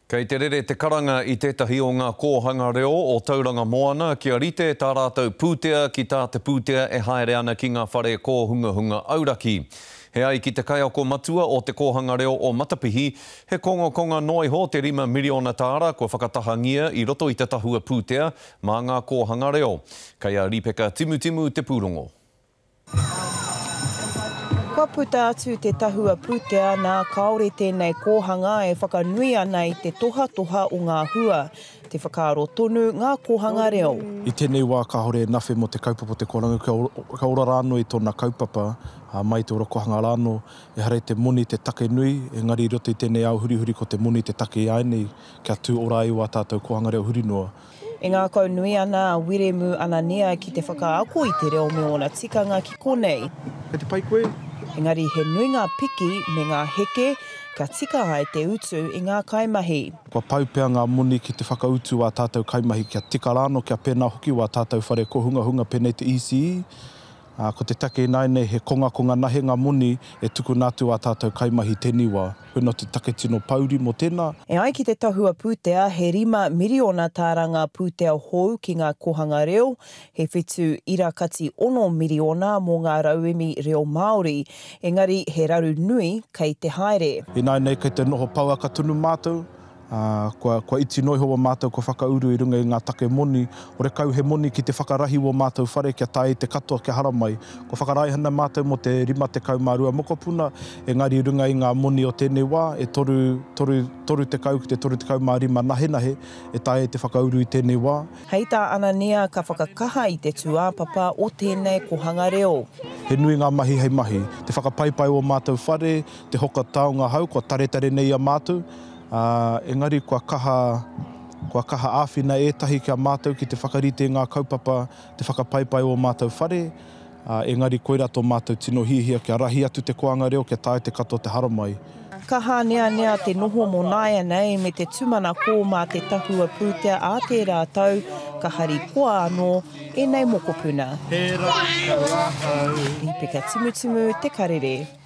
Kei te rere te karanga i tētahi o ngā kōhanga reo o Tauranga Moana kia rite tā rātou pūtea ki tā te pūtea e haere ana ki ngā whare kōhungahunga auraki. He ai ki te kaiako matua o Te Kōhanga Reo o Matapihi, he kongakonga noa iho te rima miriona tāra kua whakatahangia i roto i te tahua pūtea mā ngā kōhanga reo. Kei a Ripeka Timutimu te pūrongo. Kua puta atu te tahua pūtea nā kāore tēnei kōhanga e whakanui ana i te tohatoha o ngā hua, te whakaaro tonu ngā kōhanga reo. I tēnei wā kāore e nawhe mō te kaupapa o te kōranga kia ora rānō i tōna kaupapa mai i te orokohanga rānō. Ehara i te moni te take nui, engari i roto i tēnei ao hurihuri ko te moni te take āianei kia tū ora ai wā tātou kōhanga reo huri noa. E ngākau nui ana a Wiremu Anania ki te whakaako i te reo me ōna tikanga ki konei. Kei te pai koe? Engari he nui ngā piki me ngā heke kia tika ai te utu i ngā kaimahi. Kua pau pea ngā moni ki te whakautu wā tātou kaimahi kia tika rānō, kia pēnā hoki wā tātou whare kōhungahunga pēnei te ECE. Ā, ko te take ināianei he kongakonga nahe ngā moni e tukuna atu ā tātou kaimahi tēnei wā. Koinā te take tino pōuri mō tēnā. E ai ki te tahua pūtea, he rima miriona tāra ngā pūtea hou ki ngā kohanga reo, he 7.6 miriona mō ngā rauemi reo Māori, engari he raru nui kei te haere. Ināianei kei te noho pouaka tonu mātou, Ā, kua, kua iti noa iho wō mātou kua whakauru i runga i ngā take moni, horekau he moni ki te whakarahi wō mātou whare kia taea i te katoa kia haramai. Kua whakaraehana mātou mō te 52 mokopuna, engari i runga i ngā moni o tēnei wā, e toru, toru, 30 ki te 35 nahenahe e taea i te whakauru i tēnei wā. Hei tā Anania ka whakakaha i te tūāpapa o tēnei kohanga reo. He nui ngā mahi hei mahi. Te whakapaipai wō mātou whare, te hoka taonga hau kua taretare nei i a mātou, Ā, engari kua kaha, kua kaha āwhina ētahi ki a mātou ki te whakarite i ngā kaupapa, te whakapaipai ō mātou whare, ā, engari koirā tō mātou tino hiahia kia rahi atu te koanga reo kia taea te katoa te haramai. Ka hāneanea te noho mō nāianei me te tūmanako mā te tahua pūtea ā tērā tau ka harikoa anō ēnei mokopuna. He rau kau ahau. Rīpeka Timutimu, Te Karere.